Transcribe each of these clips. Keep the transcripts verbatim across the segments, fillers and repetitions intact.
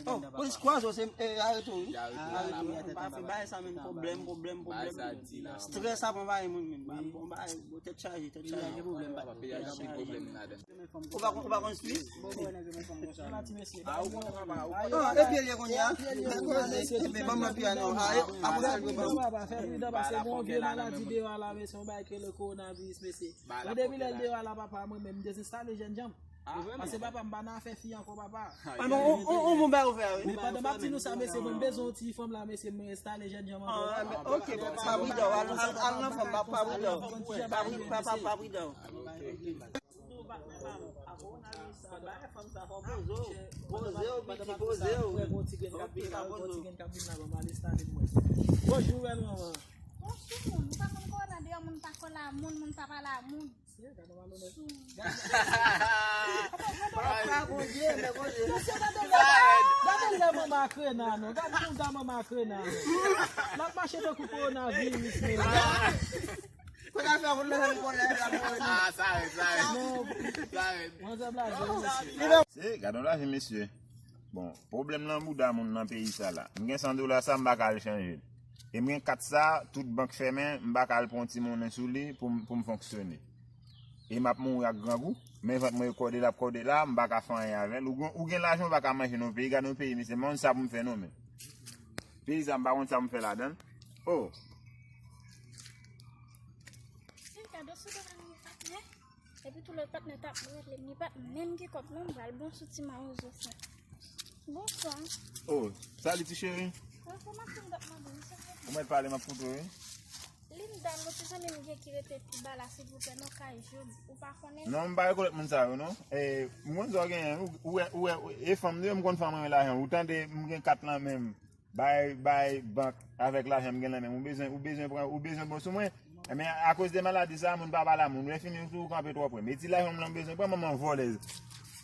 Oh, polis kwaze w, se, eh, arete w, wi. Arete w, wi. Pa fè bagay sa menm, pwoblèm, pwoblèm, pwoblèm. Strès ap anvayi moun menm. Bon, bagay, bon, tèt chaje, tèt chaje. Ou pa konn, ou pa konn Suisse? Ah, ou konn papa, ou konn. Non, e pye l ye kounye a. Epi ban m lòt pye a non. Ah, apre sa, l pran. Papa, fè pridan, paske gen yon vye maladi deyò a la, mesye, yon bagay ki rele kowonaviris, mesye. Mwen depi lè l deyò a la, papa, mwen menm, m dezenstale jènjan m. Paske papa, m pa nan afè fi ankò, papa. Ah, bon, on, on, on bon bagay ou fè, wi. Men pandan m ap di nou sa, mesye, mwen bezwen yon ti fanm la, mesye, mwen enstale jènjan m ankò. Ah, ok, pa pridan, al, al, al nan fanm, pa, pa pridan. Pa pri-, papa, pa pridan. Poze w, piti, poze w. Bonjou, bèl manman. Bonjou, moun. Ou pa konn kòrona deyò, moun pa kòl a moun, moun pa pale a moun. Sou. Mesye, gade lè, gade lè manman Akrena, non. Gade kouda manman Akrena, non. L ap mache tankou kowonaviris, men. Kote afè moun nan konnen la konnen. Ah, sa rèd, sa rèd. Non. Sa rèd. Manzè blaze, mesye. Se, gade yon lavi, mesye. Bon, pwoblèm nan bouda moun nan peyi sa la. M gen san dola sa, m pa ka al chanje l. E m gen kat sa, tout bank fèmen, m pa ka al pran yon ti monnen sou li pou m, pou m fonksyone. E m ap mouri ak grangou, men vant mwen kòde l ap kòde la, m pa ka fè anyen avè l. Ou gen, ou gen lajan, ou pa ka manje nan peyi, gade yon peyi, mesye, m pa konn sa pou m fè non, men. Peyi sa, m pa konn sa pou m fè ladan l. Oh. Gade sou devan nou patnè. Epi tou lòt patnè t ap rele m, li pa t menm gen kòb non, m pral bon sou ti mawozo sa. Bonswa. Oh, salut ti cheri. Wi, kòman se m t ap mande wi, silvouplè? Ou mèt pale, m ap koute w, wi. Linda, yon ti zanmi m gen ki rete pi ba la, silvouplè, nan kay Job, ou pa konnen? Non, m pa rekonèt moun sa yo, non. E, m konn sa w genyen, ou, ou wè, ou wè, e fanm li, m konn fanm renmen lajan. Ou tande, m gen kat lan men m. Bay, bay bank avèk lajan m gen nan men m. Ou bezwen, ou bezwen pran, ou bezwen bon sou mwen. Ebyen, akoz de maladi sa, moun pa pale a moun. Lè fini, ou kanpe twò pre. Men ti lajan m lan m bezwen pran, manman vòlèz.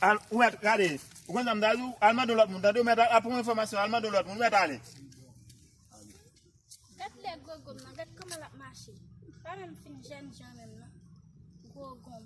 Al, ou mèt gade. Ou konn sa m ta di w? Al mande yon lòt moun. Tande, ou mèt al, al pran enfòmasyon, al mande yon lòt moun. Ou mèt ale. Gad lè gwo gonm nan, gad kòman l ap mache. Pa menm fin jènjan menm non. Gwo gonm.